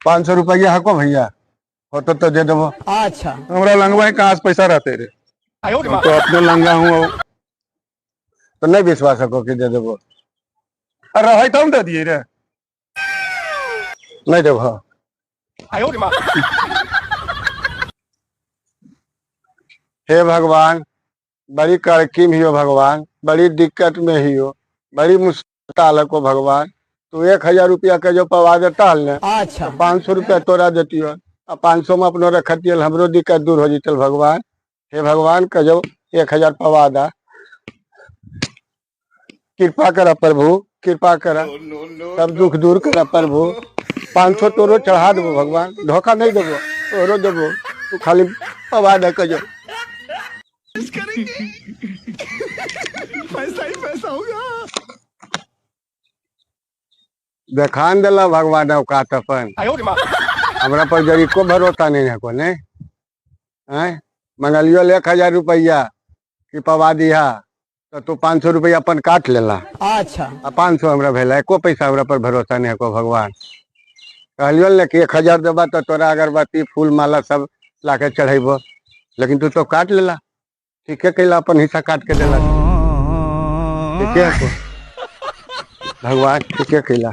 500 रुपया हको भैया, हो तो दे देबो। अच्छा। हमरा लंगवा ही कहाँ से पैसा रहते रे, हम तो अपने लंगा हूँ। तो नहीं विश्वास हको कि दे देबो? अरे रहे तो हम दे दिए रे। नहीं देबो। हे भगवान, बड़ी कड़की में हियो भगवान, बड़ी दिक्कत में हियो, बड़ी मुश्किल को भगवान। तू 1000 रुपया के जो पवा देता हल ने, अच्छा। तो 500 रुपया तोरा देती हो, आ 500 में अपनो रखती हल, हमरो दिक्कत दूर हो जतल भगवान। हे भगवान के जो 1000 पवा दा, कृपा करा प्रभु, कृपा करा, सब दुख दूर करा प्रभु। 500 तोरो चढ़ा देबो भगवान, धोखा नहीं देबो, तोरो देबो, तू खाली पवा दे के जो। पैसा ही पैसा होगा। देखान देला भगवान औकात अपन, हमरा पर जरी को भरोसा नहीं है को नहीं। हैं मंगलियो 1000 रुपया कि पवा दिहा, तो तू 500 रुपया अपन काट लेला। अच्छा। आ 500 हमरा भेला, एको पैसा हमरा पर भरोसा नहीं है को भगवान। कहलियो ने कि 1000 देबा तो तोरा अगरबत्ती फूल माला सब लाके चढ़ेबो, लेकिन तू तो काट लेला। ठीक है कैला, अपन हिस्सा काट के देला। ठीक है को भगवान, ठीक है कैला।